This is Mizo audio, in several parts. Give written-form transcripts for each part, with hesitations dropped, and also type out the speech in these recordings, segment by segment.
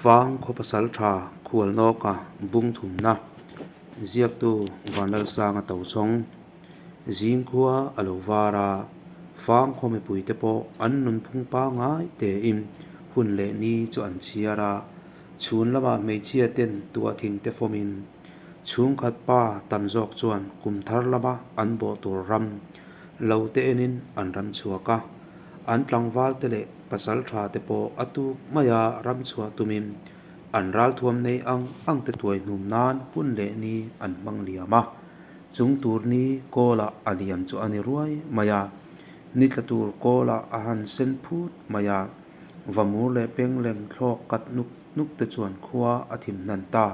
Fang khaw pasaltha Khualnawka bung thumna ziaktu Vanlalsanga Tochhawng zingkhua a lo var a, Fang khaw mipuite pawh an nunphung pangngai tein hun leh ni chu an chhiar a, chhun lamah hmeichhia ten tuahthing te fawmin chhungkhat pa tam zawk chuan kum thar lama an bawh tur ram lo te enin an ram chhuak a, an tlangval te leh Pasal tha te pawh a tuk maia ram chhuah tumin an ralthuam nei ang ang te tuai hnum nan hun leh ni an hmang liam a. Chung tur ni kawlah a liam chu a ni ruai mai a, ni tla tur kawlah a han sen phut mai a, vamur leh pengleng thlawk kat nuk nuk te chuan khua a thim hnan ta.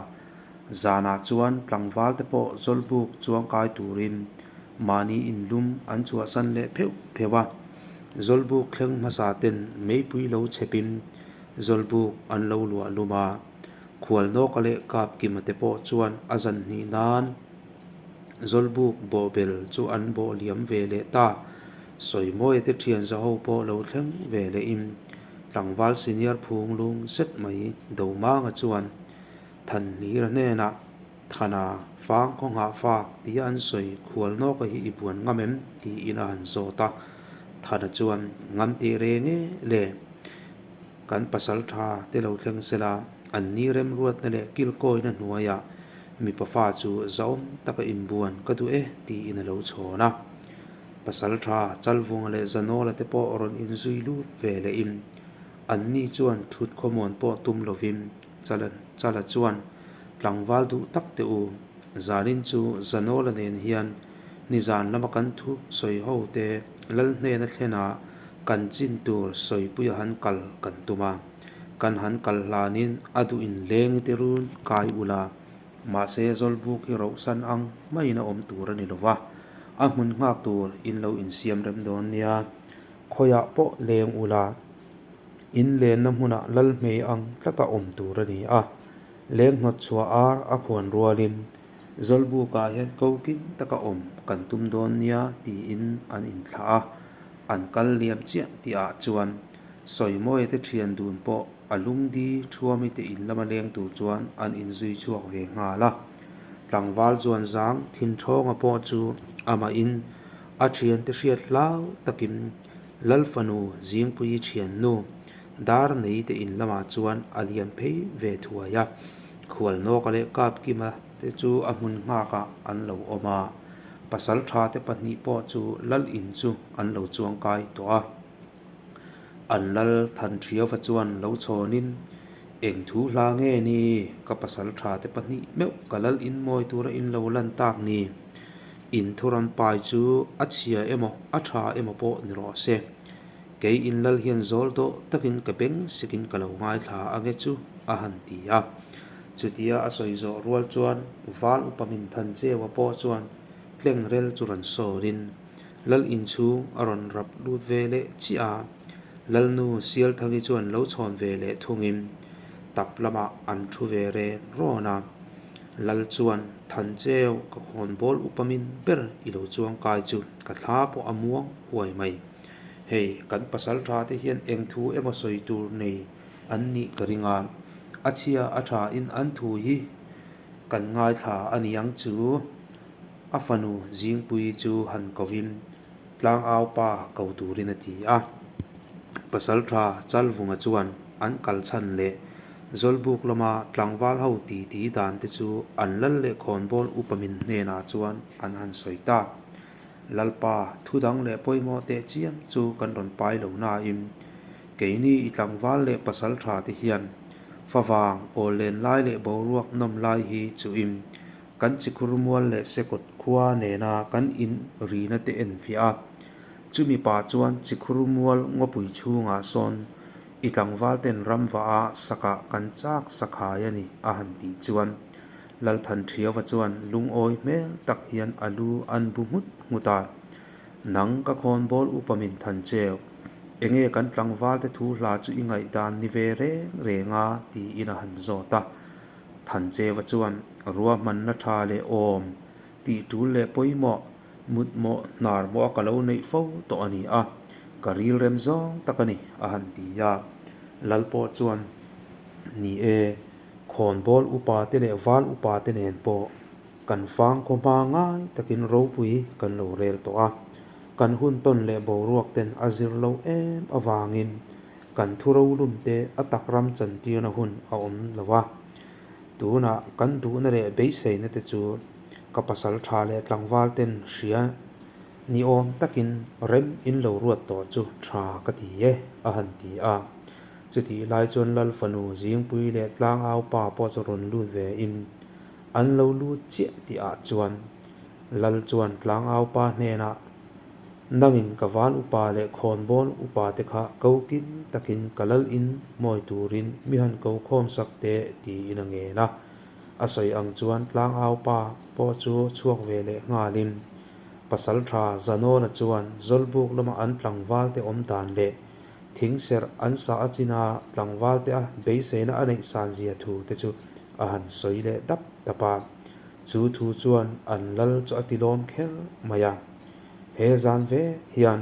Zanah chuan tlangval te pawh zawlbuk chuangkai turin mahni inlum an chhuahsan leh pheuh pheuh a. Zawlbuk thleng hmasa ten meipui lo chhepin zawlbuk an lo luah lum a, Khualnawka leh Kapkima te pawh chuan a zan hnih nan zawlbuk bawhbel chu an bawh liam ve leh ta. Sawimawia te thian zaho pawh lo thleng ve lehin tlangval senior phung lung zet mai Domanga chuan Thanhlira hnenah Thana, fang khaw nghah fak tia an sawi khual nawka hi i buan ngam em? tiin a han zawt a. Thana chuan, Ngam tih reng e le, kan pasal tha te lo thleng sela, an ni remruatna leh kilkawina hnuaiah mipa fa chu zahawm taka inbuan ka duh e tiin a lo chhawn a. Pasal tha Chalvunga leh Zanawla te pawh rawn inzui lut ve lehin anni chuan thut khawmuan pawh tum lovin Chala Chala chuan tlangval duh tak teh u, zanin chu Zanawla nen hian nizan lama kan thu sawi ho te lal hnena thlenah kan chin tur sawipuia han kal kan tum a, kan han kal hlanin a duh in leng i tirun kai ula, mahse Zawlbuk hi rohsan ang maiin a awm tur a ni lova, a hmun nghak tur in lo insiam rem dawn nia, khawiah pawh leng ula. In lenna hmunah lal hmei ang tlata awm tur a ni a, leng hnawt chhuah ar a khuan rualin Zawlbukah hian ko kim taka awm kan tum dawn nia tiin an inthlah a, an kal liam chiah tihah chuan Sawimawia te thian dun pawh a lungdi thuami te in lama leng tur chuan an inzui chhuak ve nghal a. Tlangval chuan zang thinṭhawnga pawh chu amahin a thiante hriat hlau takin Lal fanu Zingpuii thiannu dar nei te in lamah chuan a liam phei ve thuai a, Khualnawka leh Kapkima te chu a hmun nghakah an lo awm a, pasal tha te pahnih pawh chu lal in chu an lo chuangkai tawh a. An lal Thanṭhiauva chuan lo chhawnin, Eng thu hla nge ni ka pasal tha te pahnih meuh ka lal in mawi tura in lo lan tak ni? In thuram pai chu a chhia emaw a tha emaw pawh ni rawh se. Kei in lal hian zawl dawh takin ka beng sikin ka lo ngaithla ange chu a han ti a. Chutia a sawi zawh rual chuan val upa min than cheua pawh chuan tleng rel chu rawn sawrin lal inchhung a rawn rap lut ve leh chiah a. Lalnu Sialthangi chuan lo chhawn ve leh thungin tap lamah an thu ve ren rawn a. Lal chuan than cheu ka khawn bawl upa min ber i lo chuang kai chu ka thla pawh a muang huai mai. Hei kan pasal tha te hian eng thu emaw sawi tur nei an nih ka ring a, a chhia a tha in an thu hi kan ngaithla a ni ang chu. A fanu Zingpui chu han kovin Tlangau pa ko turin a ti a. Pasaltha Chalvunga chuan an kal chhan leh Zawlbuk lama tlangval ho titi dan te chu an lal leh khawnbawl upa min hnenah chuan an han sawi ta. Lalpa, thu dang leh pawimawh teh chiam chu kan rawn pai lo nain keini i tlangval leh pasaltha te hian favang awl len lai leh boruak nawm lai hi chuhin Kan chikhur mual leh sekawt khua nena kan in rina te en fiah a, chumi pah chuan chikhur mual ngawpui chhungah sawn i tlangval ten ram vah a sakah kan chak sakhai a ni a han tih chuan Lalthanṭhiauva chuan lungawi hmel tak hian a lu an bu nghut nghut a, Nang ka khawnbawl upa min than cheu, enge kan tlangval te thu hla chu i ngaihdan ni ve reng reng a tiin a han zawt a. Thancheva chuan ruahmanna tha leh awm tih tul leh pawimawh mutmawh hnar mawh a ka lo neih fo tawh a ni a, ka rilrem zawng tak a ni a han ti a. Lal pawh chuan Ni e, khawnbawl upa te leh val upa te nen pawh kan fang khaw hma ngai takin ropui kan lo rel tawh a, kan hun tawn leh boruak ten a zir lo em avangin kan thu rolum te a tak ram chantirna hun a awm lo a. Tunah kan duhna leh beiseina te chu ka pasal tha leh tlangval ten hria ni awm takin rem in lo ruat tawh chu tha ka ti e, a han ti a. Chutih lai chuan Lal fanu Zingpui leh Tlangau pa pawh chu rawn lut ve in an lo lut chiah tih ah chuan Lal chuan Tlangau pa hnenah Nangin ka val upa leh khawnbawl upa te kha ko kim takin ka lal in mawi turin mi han ko khawm sak teh tiin a ngen a. A sawi ang chuan Tlangau pa pawh chu chhuak ve leh nghalin Pasaltha Zanawla chuan Zawlbuk lama an tlangval te awm dan leh Thing serh an sa a chin a, tlangval te a beiseina a neih san zia thu te chu a han sawi leh dap dap a. Chu thu chuan an lal chu a ti lawm kher mai a. He zan ve hian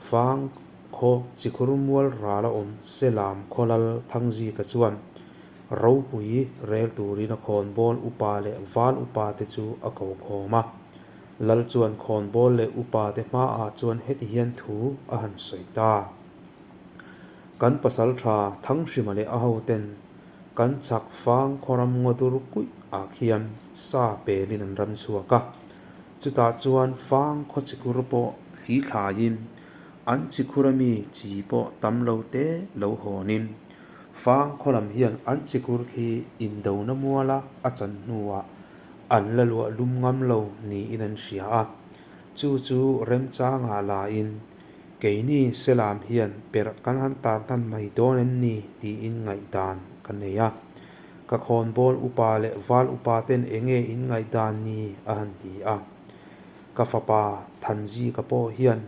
Fang khaw chikhur mual ral a awm Selam khaw lal Thangzika chuan ropui rel turin a khawnbawl upa leh val upa te chu a ko khawm a. Lal chuan khawnbawl leh upa te hmaah chuan heti hian thu a han sawi ta. Kan pasal tha Thanghrima leh a hoten kan chhak fang khawram ngawdur kuih ah khian sa pelin an ram chhuak a. Chutah chuan fang khaw chikhur pawh thli thlaiin an chikhur ami chi pawh tam lo te lo hawnin fang khaw lam hian an chikhur khi indona muala a chan hnuah An la luah lum ngam lo niin an hria a, chu chu remchangah lain keini Selam hian perh kan han tar hnan mai dawn em ni tiin ngaihdan ka nei a. Ka khawnbawl upa leh val upa ten enge in ngaihdan ni a han ti a. Ka fapa Thanzika pawh hian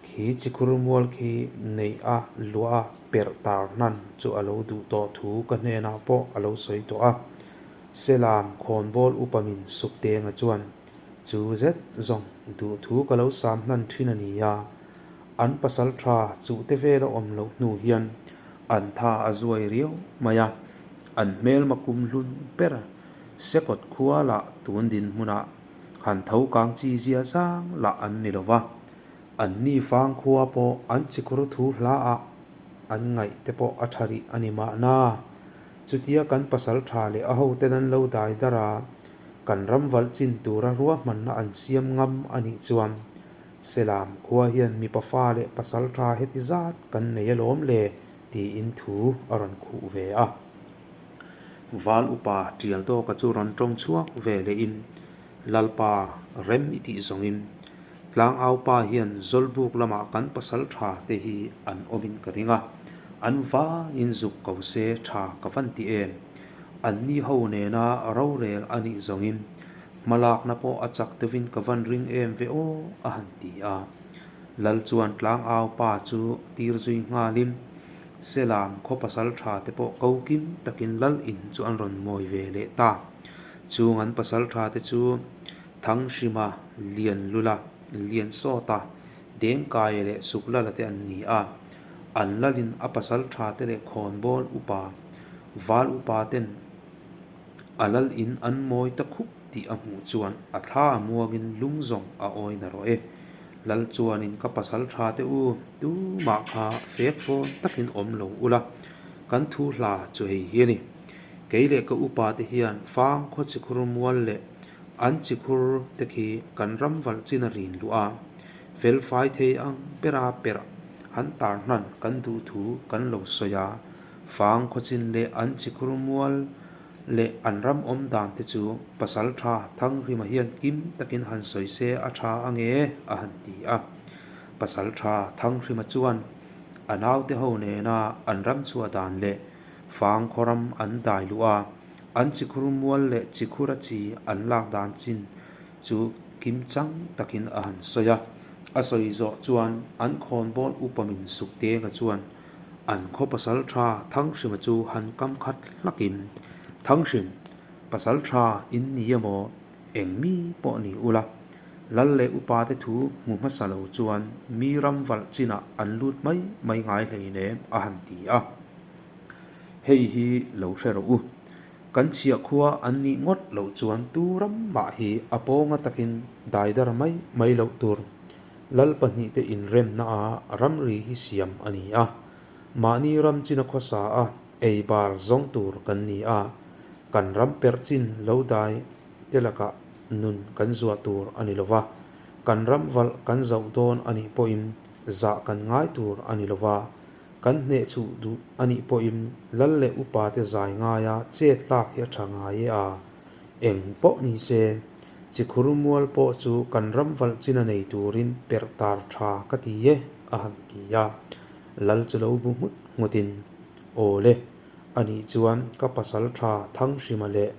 khi chikhur mual khi neih a luah a perh tar hnan chu a lo duh tawh thu ka hnenah pawh a lo sawi tawh a. Selam khawnbawl upa min suk tenga chuan, Chu zet zawng duh thu ka lo sam hnan thin a ni a, an pasal tha chuh te vel a awm loh hnu hian an tha a zuai riau mai a, an hmelma kum hlun ber Sekawt khua lah tun dinhmunah han tho kang chi zia zang lah an ni lo va, an ni fang khua pawh an chikhur thu hla ah an ngaih te pawh a tha rih a ni mahna. Chutia kan pasal tha leh a hoten an lo dai dar a, kan ram valh chin tura ruahmanna an siam ngam a nih chuan Selam khua hian mipa fa leh pasal tha heti zat kan nei alawm le tiin thu a rawn khuh ve a. Val upa tial tawka chu rawn tawng chhuak ve lehin Lalpa rem i tih zawngin Tlangaupa hian Zawlbuk lamah kan pasal tha te hi an awmin ka ring a, an vaiin zuk ko se tha ka van ti em? An ni ho nena rorel a nih zawngin hmalakna pawh a chak deuhin ka van ring em ve aw a han ti a. Lal chuan Tlangaupa chu tir zui nghalin Selam khaw pasal tha te pawh ko kim takin Lal in chu an rawn mawi ve leh ta. Chung an pasal tha te chu Thanghrima, Lianlula, Liansawta, Dengkaia leh Suklala te an ni a. An lalin a pasal tha te leh khawnbawl upa, val upa ten a lal in an mawi ta khup tih a hmuh chuan a thla a muangin lung zawng a awi na rawh e. Lal chuanin ka pasal tha te u, tumah kha fek fawn takin awm lo ula, kan thu hla chu hei hi a ni. Kei leh ka upa te hian fang khaw chikhur mual leh An chikhur te khi kan ram valh chin a rin luh a, fel fai thei ang bera perh han tar hnan kan duh thu kan lo sawi a, fang khawchin leh an chikhur mual leh an ram awm dan te chu pasal tha Thanghrima hian kim takin han sawi se a tha ange a han ti a. Pasal tha Thanghrima chuan a naute ho nena an ram chhuah dan leh fang khaw ram an dai luh a, An chikhur mual leh chikhura chi an lak dan chin chu kim chang takin a han sawi a. A sawi zawh chuan an khawnbawl upa min suk tenga chuan an khaw pasal tha Thanghrima chu han kam khat hlakin, Thanghrim, pasal tha in ni emaw eng mi pawh ni ula, lal leh upa te thu hmu hmasa lo chuan mi ram valh chinah an lut mai mai ngai hleinem a han ti a. Hei hi lo hre rawh u. Kan chhiah khua an nih ngawt loh chuan tu ram mah hi a pawnga takin daidar mai mai loh tur Lal pahnihte inremna a ramri hi siam a ni a. Mahni ram china khawsa a ei bar zawng tur kan ni a, kan ram perh chin lo dai te lakah nun kan zuah tur a ni lo va, kan ram valh kan zauh dawn a nih pawhin zah kan ngai tur a ni lo va, kan hneh chhuh duh a nih pawhin lal leh upa te zai ngaia chet lak hi a tha ngai e a, eng pawh ni se, chikhur mual pawh chu kan ram valh china nei turin perh tar tha ka ti e a han ti a, lal chu lo bu nghut nghutin, Aw le, a nih chuan ka pasal tha Thanghrima leh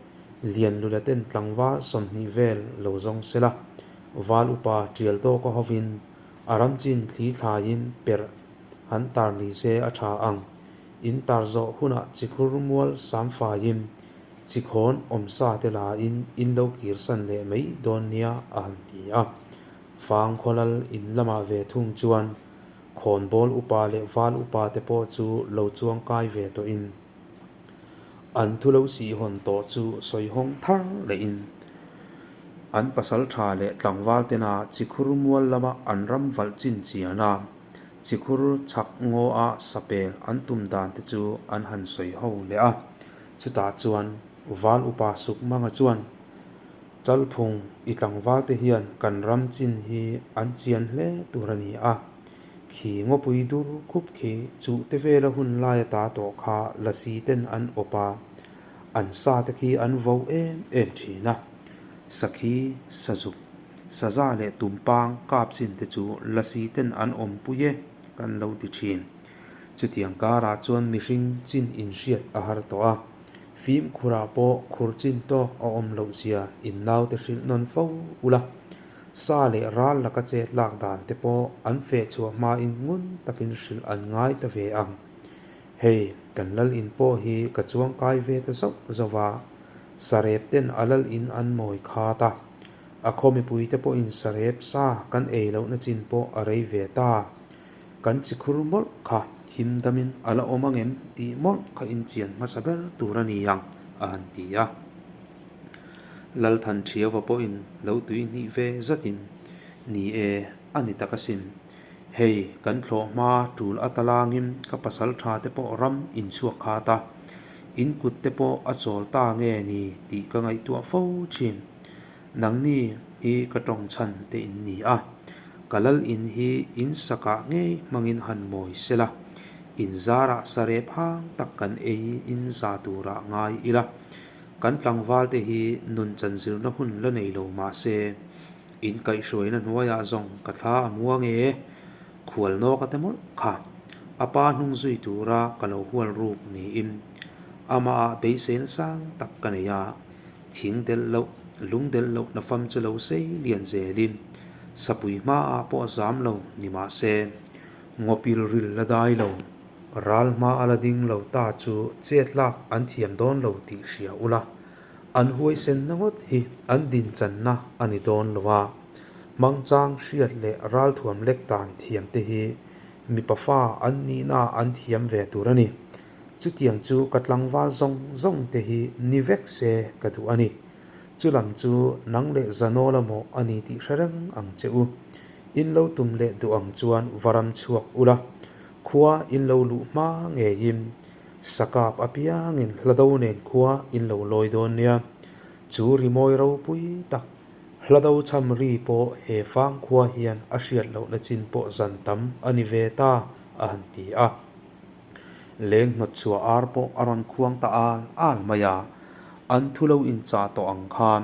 Lianlula ten tlangval 20 vel lo zawng sela, val upa tial tawka hovin a ram chin thli thlaiin perh han tar ni se a tha ang. In tar zawh hunah chikhur mual sam faiin chikhawn awmsa te lain in lo kirsan leh mai dawn nia a han ti a. Fang khawlal in lamah ve thung chuan khawnbawl upa leh val upa te pawh chu lo chuang kai ve tawhin an thu lo sihhawn tawh chu sawi hawng thar lehin an pasal tha leh tlangval tena chikhur mual lama an ram valh chin chian a, chikhur chhak ngaw a sapel an tum dan te chu an han sawi ho leh a. Chutah chuan val upa Sukmanga chuan, Chalphung i tlangval te hian kan ram chin hi an chian hle tur a ni a, khi ngawpui dur khup khi chuh te vela hun lai ata tawh kha lasi ten an awp a, an sa te khi an vo em em thin a. Sakhi, sazuk, saza leh tumpang kap chin te chu lasi ten an awmpui e kan lo ti thin. Chutiang karah chuan mihring chin inhriat a har tawh a. Fimkhurah pawh khur chin tawk a awm loh zia in naute hrilh nawn fo ula, sa leh ral laka chet lak dan te pawh an feh chhuah hmain ngun takin hrilh an ngai ta ve ang. Hei, kan lal in pawh hi ka chuang kai ve ta zauh zauh a, sarep ten a lal in an mawi khat a, a khaw mipui te pawhin sarep sa kan ei lohna chin pawh a rei ve ta. Kan chi khur mawlh kha him damin a la awm angem tih mawlh kha inchian hmasa ber tur a ni ang, a han ti a. Lalthan Thiauva pawhin lo tui hnih ve zatin, Ni e, a ni tak asin. Hei, kan thlawh hma tul ata langin ka pasal tha te pawh ram inchhuak khat a, in kut te pawh a chawl ta nge ni tih ka ngaihtuah fo thin. Nangni hi ka tawng chhan te in ni a, ka lal in hi in sakah ngei hmangin han mawi sela, in zarah sarep hang tak kan ei in za turah ngai ila, kan tlangval te hi nun chan zirna hun la nei lo mah se, in kaihhruaina hnuaiah zawng ka thla a muang e, khual nawk a te mawlh kha, a pa hnung zui tura ka lo hual ruk niin amah ah beiseina sang tak ka nei a. Thing delh loh, lung delh loh na fam chu lo sei lian zelin sapui hmaah pawh a zam lo ni mah se, ngawpil ril la dai lo, ral hma a la ding lo ta chu chet lak an thiam dawn lo tih hria ula, an huaisenna ngawt hi an dinchanna a ni dawn lo a, hmangchang hriat leh ralthuam lek dan thiam te hi mipa fa an nihnaah an thiam ve tur a ni. Chutiang chu ka tlangval zawng zawng te hi ni vek se ka duh a ni. Chulam chu nang leh Zanola maw a ni tih hre reng ang che u. In lo tum leh duh ang chuan va ram chhuak ula, khua in lo luh hma ngeiin sakap apiangin hlado nen khua in lo lawi dawn nia. Chu rimawi ropui tak hlado chham ri pawh he fang khua hian a hriat lohna chin pawh zan tam a ni ve ta a han ti a. Leng hnawt chhuah ar pawh a rawn khuang ta al al mai a, an thu lo inchah tawh ang khan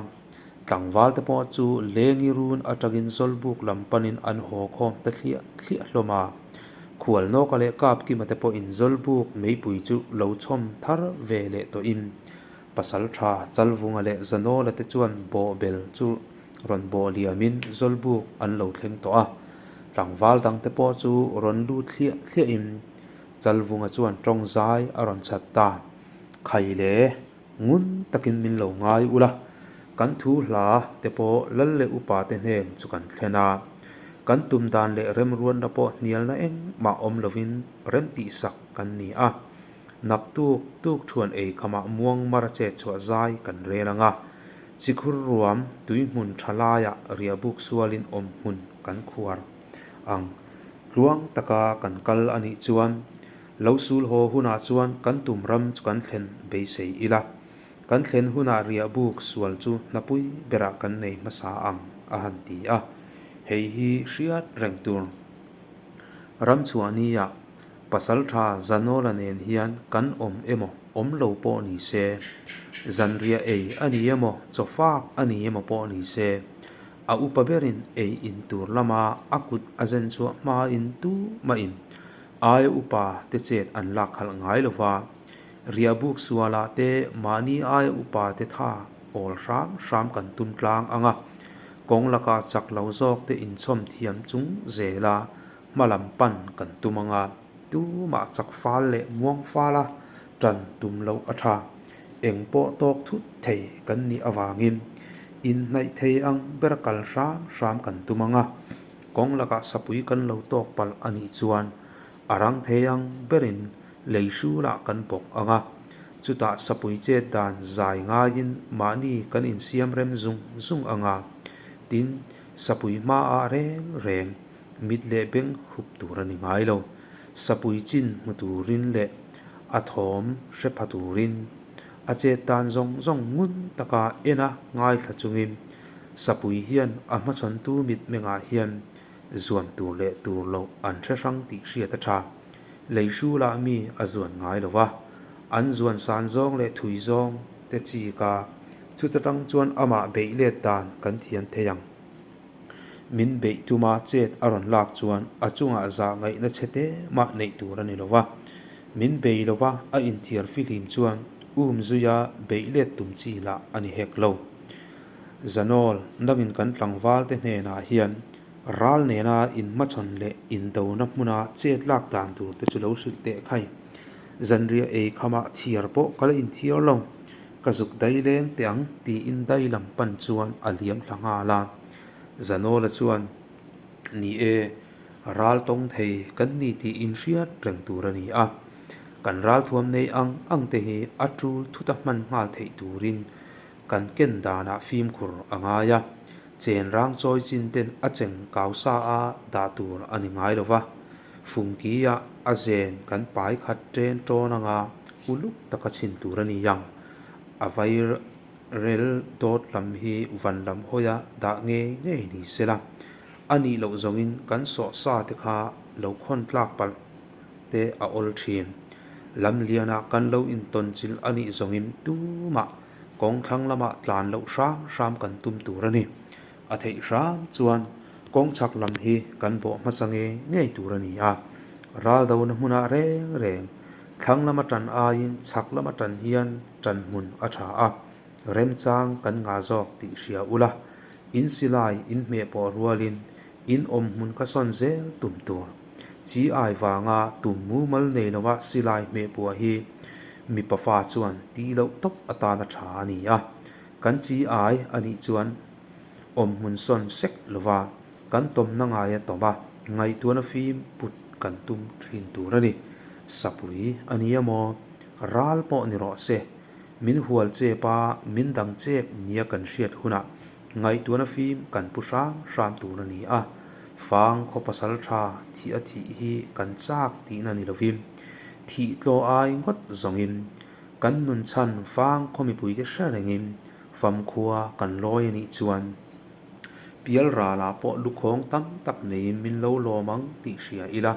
tlangval te pawh chu lengi run atangin Zawlbuk lam panin an haw khawm ta thliah thliah hlawm a. Khualnawka leh Kapkima te pawhin Zawlbuk meipui chu lo chhawm thar ve leh tawhin Pasaltha Chalvunga leh Zanawla te chuan bawhbel chu rawn bawh liamin Zawlbuk an lo thleng tawh a. Tlangval dangte pawh chu rawn lut thliah thliahin Chalvunga chuan tawng zai a rawn chhat ta. Khai le, ngun takin min lo ngai ula, kan thu hla te pawh lal leh upa te hnen chu kan thlen a, kan tum dan leh remruatna pawh hnialna engmah awm lovin rem tihsak kan ni a. Naktuk tuk thuan ei khamah muang mara chet chhuah zai kan rel ang a, chikhur ruam tui hmun tha laiah riahbuk sualin awm hmun kan khuar ang. Tluang taka kan kal a nih chuan lo sul haw hunah chuan kan tum ram chu kan thlen beisei ila, kan thlen hunah riahbuk sual chu hnapui berah kan nei hmasa ang a han ti a, hei hi hriat reng tur. Ramchhuah nia Pasaltha Zanawla nen hian kan awm emaw awm lo pawh ni se, zanriah ei a ni emaw chawfak a ni emaw pawh ni se, a upa berin ei in tur lama a kut a zen chhuah hmain tumahin aia upa te chet an lak khalh ngai lo va, riahbuk sualah te mahni aia upa te tha awl hram hram kan tum tlang ang a, kawng laka chak lo zawk te inchhawm thiam chung zela Hma lam pan kan tum ang a, tumah chak fal leh muang fala tan tum loh a tha. Eng pawh tawk thut thei kan nih avangin inhnaih thei ang ber kal hram hram kan tum ang a, kawng lakah sapui kan lo tawk palh a nih chuan a rang thei ang berin lei hrulah kan bawk ang a, chutah sapui chet dan zai ngaiin mahni kan insiam rem zung zung ang a, tin sapui hmaah reng reng Mit leh beng hup tur a ni ngai lo. Sapui chin hmu turin leh a thawm hre pha turin a chet dan zawng zawng ngun taka en a ngaithla chungin Sapui hian a hmachhawntu mitmengah hian zuan tur leh tur loh an hre hrang tih hriat a tha. Lei hrulah mi a zuan ngai lo va, an zuan san zawng leh thui zawng te chik a, chuta tang chuan amah beih let dan kan thiam thei ang. Min beih tuma chet a rawn lak chuan a chungah zah ngaihna chhe te mah neih tur a ni lo va. Min bei lo va, a inthiar fihlim chuan um zuia beih let tum chi lah a ni hek lo. Zanawl, nangin kan tlangval te hnenah hian ral nena inhmachhawn leh indona hmuna chet lak dan tur te chu lo hrilh teh khai. Zanriah ei khamah thiar pawh ka la inthiar lo. Ka zuk dai leng teh ang tiin dai lam pan chuan a liam thla nghal a. Zanawla chuan, Ni e, ral tawng thei kan ni tih inhriat reng tur a ni a. Kan ralthuam nei ang ang te hi a tul thuta hman nghal theih turin kan ken danah fimkhur a ngai a. Chen rang chawi chin ten a cheng kau sa a dah tur a ni ngai lo va. Fungki-ah a zen kan pai khat ṭen ṭawn anga uluk taka chhin tur a ni ang. A vairel dawt lam hi van lam hawia dah ngei ngei ni se la, a nih loh zawngin kan sawh sa te kha lo khawn tlak palh te a awl ṭhin. Lam lianah kan lo intawn chilh a nih zawngin tumah kawng thlang lamah tlan loh hram hram kan tum tur a ni. A theih hram chuan kawng chhak lam hi kan bawh hmasa ngei ngei tur a ni a, ral dona hmunah reng reng thlang lama tan aiin chhak lama tan hian tan hmun a tha a, remchang kan ngah zawk tih hria ula, in silai in hmeh pawh rualin in awm hmun kha sawn zel tum tur. Chi ai vanga tum mumal nei lova silai hmeh puah hi mipa fa chuan tih loh tawp atana tha a ni a, Kan chi ai a nih chuan awm hmun sawn sek lova kan tawmna ngaia tawm a, ngaihtuahna fim put kan tum thin tur a ni. Sapui a ni emaw, ral pawh ni rawh se, min hual chep a, min dang chep nia kan hriat hunah ngaihtuahna fim kan pu hram hram tur a ni a. Fang khaw pasal tha thih a thih hi kan chak tihna ni lovin thih tlaw ai ngawt zawngin Kan nun chhan fang khaw mipuite hre rengin famkhua kan lawi a nih chuan pial ralah pawh lukhawng tam tak neiin min lo lawm ang tih hria ila,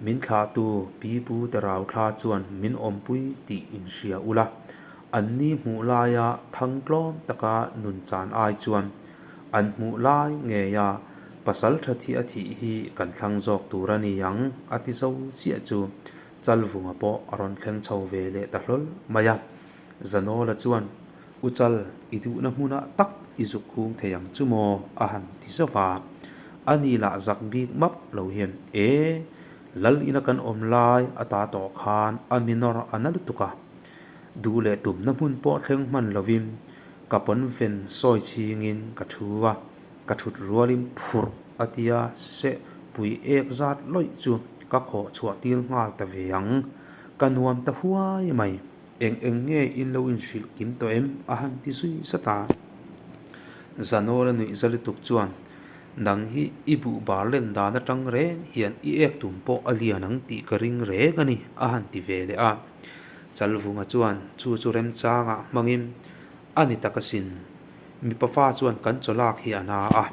min thlahtu pi pu te rau thla chuan min awmpui tih inhria ula, an ni hmuh laia thang tlawm taka nun chan ai chuan an hmuh lai ngeia pasal tha thih a thih hi kan thlang zawk tur a ni ang a ti zo chiah chu. Chalvunga pawh a rawn thleng chho ve leh ta hlawl mai a. Zanawla chuan, U Chal, i duhna hmunah tak i zuk hung thei ang chu maw? a han ti zauh a. A ni lah zak bik map lo hian, E, Lal ina kan awm lai a ta tawh khan a mi nawr a na lutuk a. Duh leh tumna hmun pawh thleng hman lovin ka pawnfen sawi chhingin ka thu a, ka thut rualin phurh a tia seh pui ek zat lawih chu ka khawh chhuah tir nghal ta ve ang. Ka nuam ta huai mai. Eng eng nge in lo inhrilh kim tawh em? a han ti zui zat a. Zanawla nuih za lutuk chuan, Nang hi i buh bar len dan atang reng hian i ek tum pawh a lian ang tih ka ring reng a ni, a han ti ve leh a. Chalvunga chuan chu chu remchangah hmangin a ni tak asin. Mipa fa chuan kan chawlak hi a na a,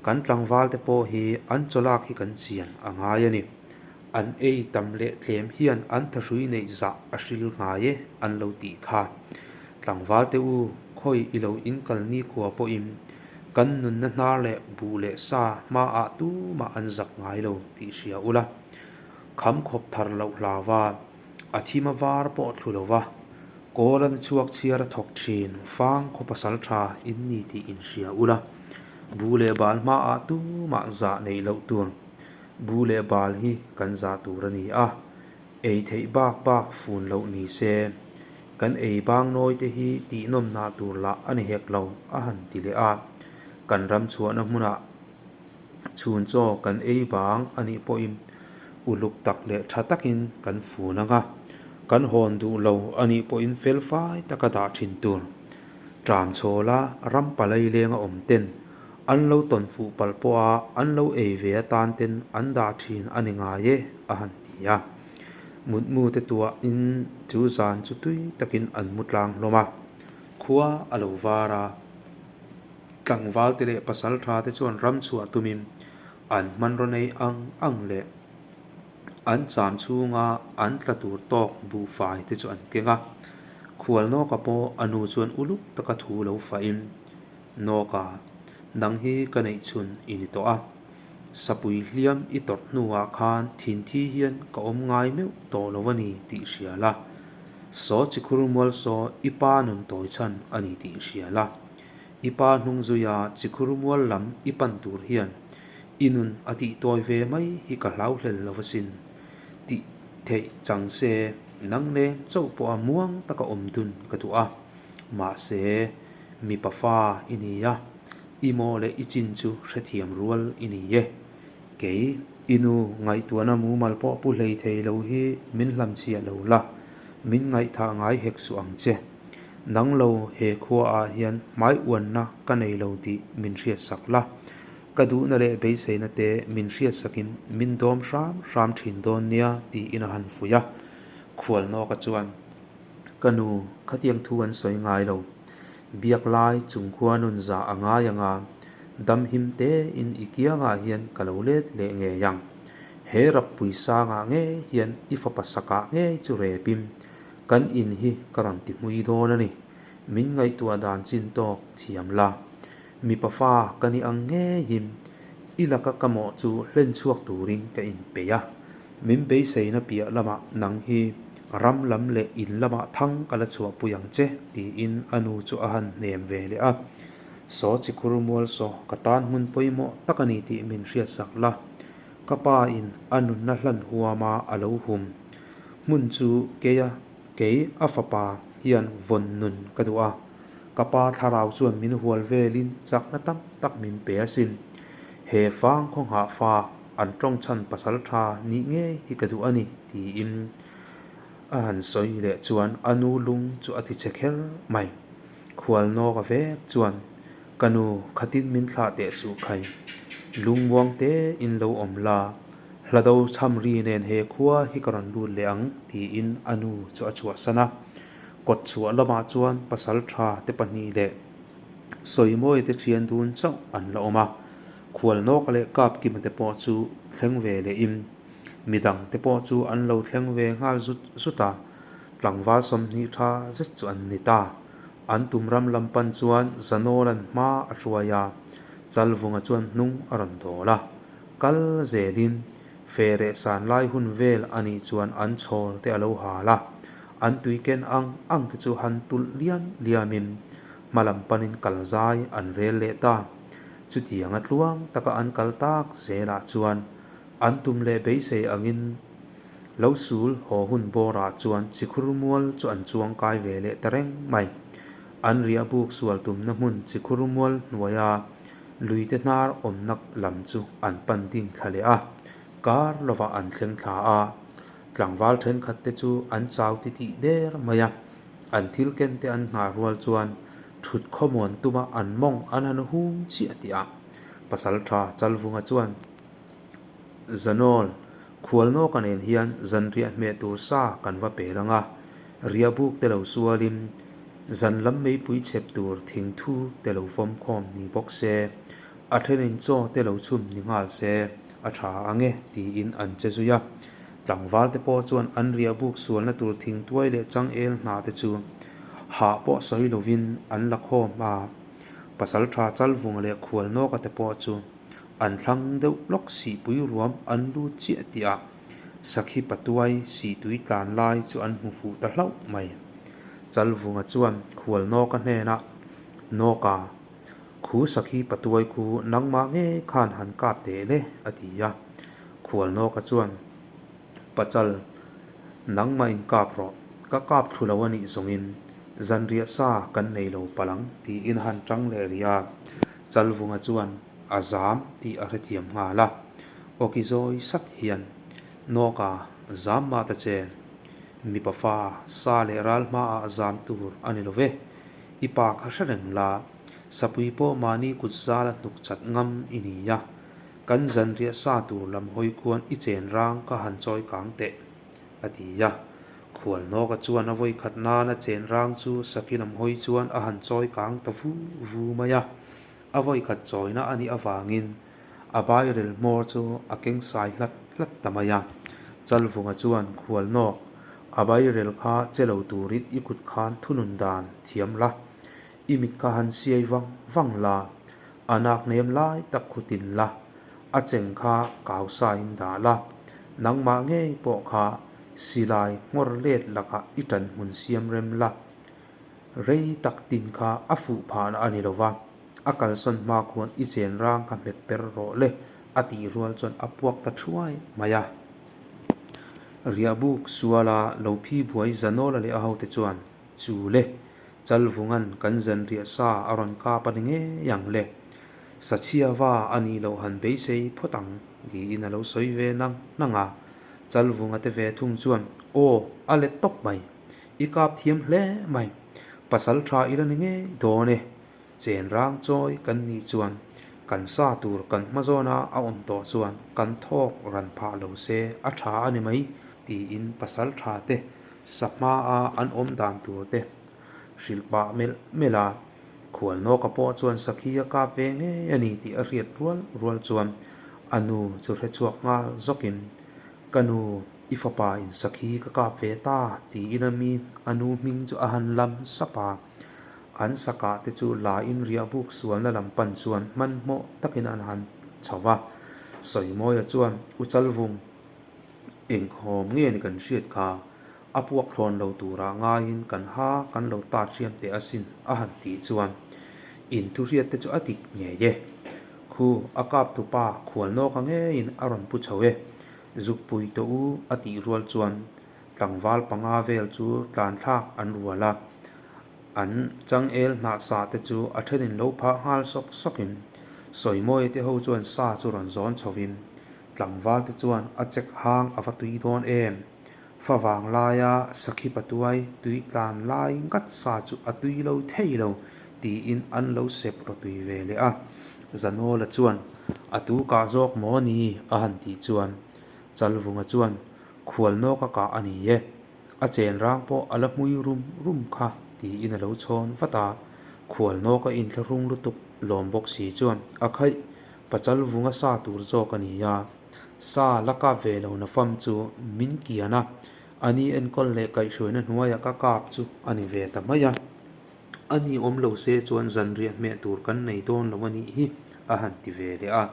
kan tlangvalte pawh hi an chawlak hi kan chian a ngai a ni. An ei tam leh tlem hian an thahrui neih zah a hril ngai e an lo tih kha. Tlangvalte u, khawi i lo inkal nikhua pawhin kan nunna hnar leh buh leh sa hmaah tumah an zak ngai lo tih hria ula. Kham khawp thar loh hlauva, a thim a var pawh thlu lova, kawl an chhuak chhiar a thawk thin fang khaw pasal tha in ni tih inhria ula. Buh leh bal hmaah tumah zah neih loh tur. Bu leh bal hi kan zah tur a ni a, ei theih bak bak fun loh ni se, kan ei bang nawi te hi tihnawm nah tur lah a ni hek lo, a han ti leh a. Kan ram chhuahna hmunah chhun chaw kan ei bang a nih pawhin uluk tak leh tha takin kan fun ang a, kan hawn duh lo a nih pawhin felfai taka dah thin tur. Tram chhawla ram palai lenga awm ten An lo tawn fuh palh pawha an lo ei ve atan ten an dah thin a ni ngai e, a han ti a. Mutmu te tuahin chu zan chu tui takin an mu tlang hlawm a. Khua a lo var a, tlangval te leh pasal tha te chuan ram chhuah tumin an hmanraw nei ang ang leh an cham chhunga an tla tur tawk buhfai te chu an keng a. Khualnawka pawh a nu chuan uluk taka thu lo fahin Nawka, nang hi ka neih chhun i ni tawh a. Sapui hliam i tawrh hnuah khan thinthi hian ka awm ngai meuh tawh lo a ni tih hria la. Saw chikhur mual saw i pa nun tawi chhan a ni tih hria la. I pa hnung zuia chikhur mual lam i pan tur hian i nun a tih tawi ve mai hi ka hlau hlel lo asin tih theih chang se nang leng chauh pawha muang taka awm dun ka duh a. Mahse. Mipa fa i ni a, i maw leh i chin chu hrethiam rual i ni e. Kei, i nu ngaihtuahna mumal pawh pu hlei thei lo hi min hlamchhiah lo la, min ngaihthah ngai hek suh ang che. Nang lo he khuaah hian hmai uanna ka nei lo tih min hriatsak la, ka duhna leh beiseina te min hriatsakin min dawm hram hram thin dawn nia tiin a han fuih a. Khualnawka chuan. Ka nu, khatiang thu an sawi ngai lo. Biak lai chung khua nun zah a ngai ang a, dam him tein i kiangah hian ka lo let leh ngei ang. He rappui sangah ngei hian i fapa sakah ngei chu repim kan in hi ka rawn ti hmui dawn a ni. Min ngaihtuah dan chin tawk thiam la. Mipa fa ka ni ang ngeiin i laka ka mawh chu hlen chhuak turin ka inpeih a. Min beiseina piah lamah nang hi ram lam leh in lamah thang ka la chhuahpui ang che, tiin a nu chu a han hnem ve leh a. Saw chikhur mual saw ka tan hmun pawimawh tak a ni tih min hriatsak la. Ka pa in a nunna hlan huama a lo hum hmun chu keia kei a fapa hian vawn nun ka duh a. Ka pa thlarau chuan min hual velin chakna tam tak min pe asin. He fang khawnghah fak an tawng chhan pasal tha nih ngei hi ka duh a ni, tiin a han sawi leh chuan a nu lung chu a ti che kher mai. Khualnawka vek chuan, Ka nu, khatin min thlah teh suh khai. Lungmuang tein lo awm la, hlado chham ri nen he khua hi ka rawn lut leh ang, tiin a nu chu a chhuahsan a. Kawt chhuah lamah chuan pasal tha te pahnih leh Sawimawi te thian dun chauh an la awm a. Khualnawka leh Kapkima te pawh chu thleng ve lehin midang te pawh chu an lo thleng ve nghal zut zut a, tlangval 20 tha zet chu an ni ta. An tum ram lam pan chuan Zanawla'n hma a hruai a, Chalvunga chuan hnung a rawn dawl a. Kal zelin Fereh san lai hun vel a nih chuan an chhawl te a lo hal a, an tui ken ang ang te chu han tulh liam liamin hma lam panin kal zai an rel leh ta. Chutianga tluang taka an kal tak zelah chuan an tum leh beisei angin lo sul haw hun bawrah chuan chikhur mual chu an chuang kai ve leh ta reng mai. An riah buk sual tumna hmun chikhur mual hnuaia luite hnar awmna lam chu an pan ding thla leh a, kar lovah an thleng thla a. Tlangval thenkhat te chu an chau titih der mai a, an thil ken te an nghah rual chuan thut khawmuan tuma an mawng an han hung chiah tih a, Pasaltha Chalvunga chuan Zanawl, Khualnawka nen hian zanriah hmeh tur sa kan va pel ang a, riahbuk te lo sualin zan lam meipui chhep tur thingthu te lo fawm khawm ni bawk se, a thenin chaw te lo chhum ni nghal se a tha ang e tiin an che zui a. Tlangval te pawh chuan an riahbuk sualna tur thingtuai leh changel hna te chu hah pawh sawi lovin an la khawm a, Pasaltha Chalvunga leh Khualnawka te pawh chu An thlang deuh lawk sihpui ruam an lut chiah tih ah Sakhi patuai sihtui tlan lai chu an hmu fuh ta hlauh mai. Chalvunga chuan khual Nawka hnenah, Nawka, khu Sakhi patuai khu nangmah nge khan han kap teh le a ti a. Khual Nawka chuan, Pachal, nangmah in kap rawh, ka kap thlu lo a nih zawngin zanriah sa kan nei lo palh ang tiin a han tang leh rih a. Chalvunga chuan a zam tih a hrethiam nghal a, awki zawi sat hian, Nawka, zam mah ta che, mipa fa sa leh ral hmaah zam tur a ni lo ve, i pa kha hre reng la, sapui pawh mahni kut zala hnuk chat ngam i ni a, kan zanriah sa tur lam hawi khuan i chen rang ka han chawi kang teh. A ti a. Khualnawka chuan a vawi khat nana chen rang chu Saki lam hawi chuan a han chawi kang ta vu vu mai a. A vawi khat chawina a nih avangin a bairel hmawr chu a keng sai hlat hlat ta mai a. Chalvunga chuan Khualnawk, a bairel kha che lo turin i kut khan thunun dan thiam la, i mit kha han siai vang vang la, a nak nem lai tak khutin la, A cheng kha kau sa in dah la, nangmah ngei pawh kha silai nghawr let lakah i ṭan hmun siam rem la. Rei tak tin kha a fuh phahna a ni lo va, a kalsawn hma khuan i chen rang kha hmet per rawh le, a tih rual chuan a puak ta thuai mai a. Riahbuk suala lo phi buai Zanawla leh a hote chuan, Chu le, Chalvunga'n kan zanriah sa a rawn kap a ni ngei ang le. Sachhiava a nih loh han beisei phawt ang tiin a lo sawi ve nang nang a. Chalvunga te ve thung chuan, Aw, a let tawp mai. I kap thiam hle mai. Pasal tha i la ni ngei dawn e. Chen rang chawi kan nih chuan kan sa tur kan hma zawna a awm tawh chuan kan thawk ran phah lo se a tha a ni mai tiin pasal tha te sa hmaa an awm dan tur te hrilh pah melh melh a. Khualnawka pawh chuan Sakhi a kap ve ngei a ni tih a hriat rual rual chuan a nu chu hre chhuak nghal zawkin, Ka nu, i fapa in Sakhi ka kap ve ta tiin a mi a nu hming chu a han lam sap a. An sakah te chu la in riah buk sualna lam pan chuan hmanhmawh takin an han chho va. Sawimawia chuan U Chalvung, Engkhawm nge ni kan hriat kha? A puak thlawn lo turah ngaiin kan ha kan lo tat hriam teh asin a han tih chuan in thu hriat te chu a dik ngei e. Khu a kap tupa khual nawka ngeiin a rawn pu chho e. Zukpui tawh u a tih rual chuan tlangval panga vel chu tlan thlak an rual a. An changel hnah sa te chu a thenin lo phah nghal sawk sawkin Sawimawia te ho chuan sa chu rawn zawn chhovin Tlangval te chuan a chek hang a va tui dawn em? Favang laia sakhi patuai tui tlan lai ngat sa chu a tui lo thei lo tiin an lo sep rawtui ve leh a. Zanawla chuan a tu kah zawk maw ni a han tih chuan Chalvunga chuan khual nawk a kah a ni e. A chen rang pawh a la hmui rum rum kha tiin a lo chhawn vat a. Khual nawk a inthlahrung lutuk lawm bawk si chuan a khaih Pachal vunga sa tur zawk a ni a, sa la kap ve lo na fam chu min kian a, a ni enkawl leh kaihhruaina hnuaiah ka kap chu a ni ve ta mai a. A ni awm lo se chuan zanriah hmeh tur kan nei dawn lo a nih hi a han ti ve leh a.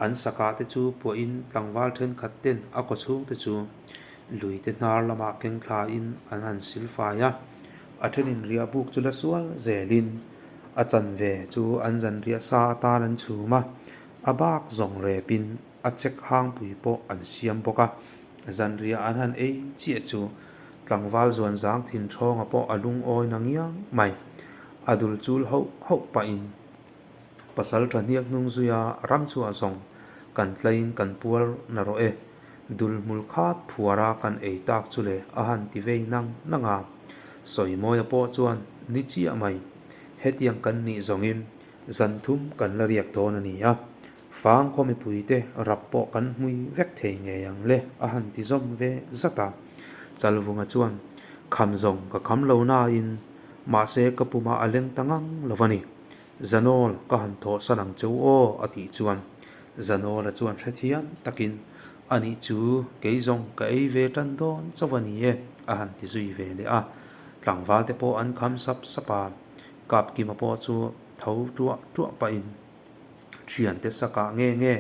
An sakah te chu puahin tlangval thenkhat ten a kawchhung te chu lui te hnar lamah keng thlain an han silfai a, a thenin riah buk chu la sual zelin A chanve chu an zanriah sa atan an chhum a, a bak zawng repin a chek hangpui pawh an siam bawk a. Zanriah an han ei chiah chu tlangval zuan zang thin thawnga pawh a lungawi na ngiang mai. A dul chul hauh hauh pahin pasal tha hniak hnung zuia ram chhuah zawng kan tlaiin kan pual na rawh e. Dul hmul khat phuara kan ei tak chu le a han ti vei nang nang a. Sawimawia pawh chuan ni chiah mai, hetiang kan nih zawngin zan thum kan la riak dawn a ni a, fang khaw mipuite rap pawh kan hmui vek thei ngei ang le a han ti zawm ve zat a. Chalvunga chuan kham zawng ka kham lo nain mahse ka puma a leng ta ngang lo a ni. Zanawl ka han thawh san ang cheu aw a tih chuan Zanawla chuan hrethiam takin a nih chu kei zawng ka ei ve tan dawn chauh a ni e a han ti zui ve leh a. Tlangval te pawh an kham sap sap a, Kapkima pawh chu tho tuah tuah pahin thiante sakah nge nge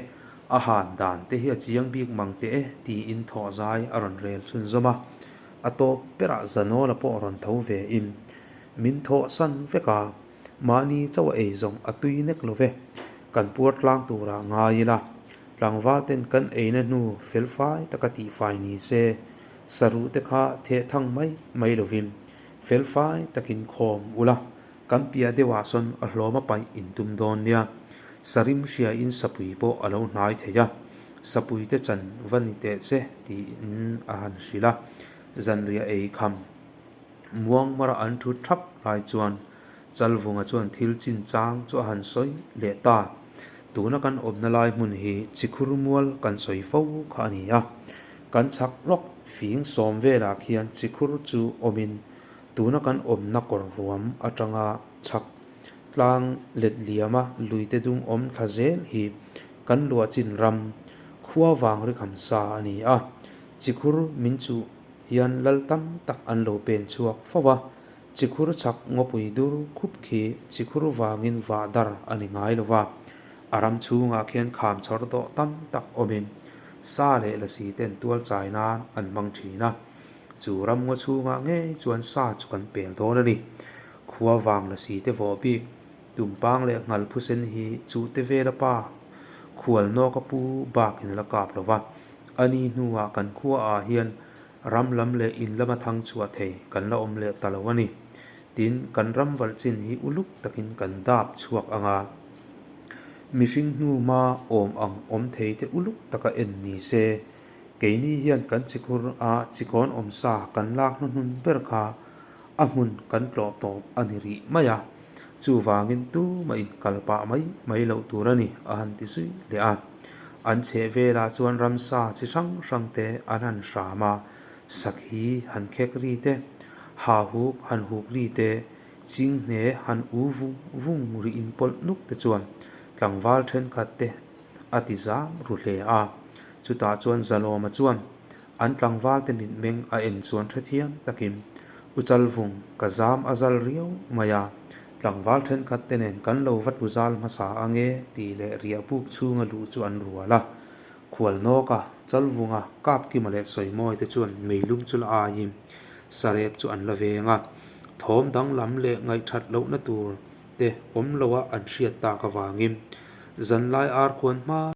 a han dan te hi a chiang bik mang teh e tiin thawh zai a rawn rel chhunzawm a. A tawp berah Zanawla pawh rawn tho ve in min thawh san vek a. Mahni chauh a ei zawng a tui nek lo ve. Kan puar tlang turah ngai ila, tlangval ten kan eina hnu felfai taka tihfai ni se, saruh te kha theh thang mai mai lovin felfai takin khawm ula, kan piah deuhah sawn a hlawm a paih in tum dawn nia. Sarim hriain sapui pawh a lo hnai thei a, sapui te chan va ni teh che tiin a han hrilh a, zanriah ei kham. Muangmara an thu thap lai chuan Chalvunga chuan thil chin chang chu a han sawi leh ta. Tuna kan awmna lai hmun hi Chikhur mual kan sawi fo kha a ni a. Kan chhak lawk fing sawm velah khian Chikhur chu awmin tuna kan awmna kawr ruam atanga chhak tlang let liama luite dung awm thla zel hi kan luah chin ram khua vang rikham sa a ni a. Chikhur min chuh hian lal tam tak an lo pen chhuak fo a, chikhur chhak ngawpui dur khup khi chikhur vangin vah dar a ni ngai lo va, a ram chhungah khian kham chhawr dawh tam tak awmin sa leh lasi ten tual chai nan an hmang thin a, chu ram ngaw chhungah ngei chuan sa chu kan pel dawn a ni. Khua vang lasi te vawh bik Tumpang leh nghal phusen hi chuhte vela pa khual nawka pu bakin a la kap lo va, a ni hnuah kan khuaah hian ram lam leh in lama thang chhuah thei kan la awm leh ta lo a ni. Tin, kan ram valh chin hi uluk takin kan dap chhuak ang a, mihring hnu hma awm ang awm thei te uluk taka en ni se, keini hian kan chikhur a chikawn awm sa kan lak hnuhnun ber kha a hmun kan tlawh tawp a ni rih mai a. Chuvangin tumah in kal pah mai mai loh tur a ni a han ti zui leh a. An chheh velah chuan ramsa chi hrang hrang te an han hram a, sakhi han khek ri te, ha huk han huk ri te, chinghne han u vung vung ri inpawlh nuk te chuan tlangval thenkhat te a ti zam ru hle a. Chutah chuan Zalawma chuan An tlangvalte mitmeng a en chuan hrethiam takin U Chalvung ka zam a zal riau mai a, tlangval thenkhat te nen kan lo va tlu zal hmasa ange tih leh riah buk chhunga luh chu an rual a. Khualnawka, Chalvunga, Kapkima leh Sawimawi te chuan meilum chu la aiin sarep chu an la veng a, thawm danglam leh ngaihthat lohna tur te awm loa an hriat tak avangin zanlai ar khuan hma.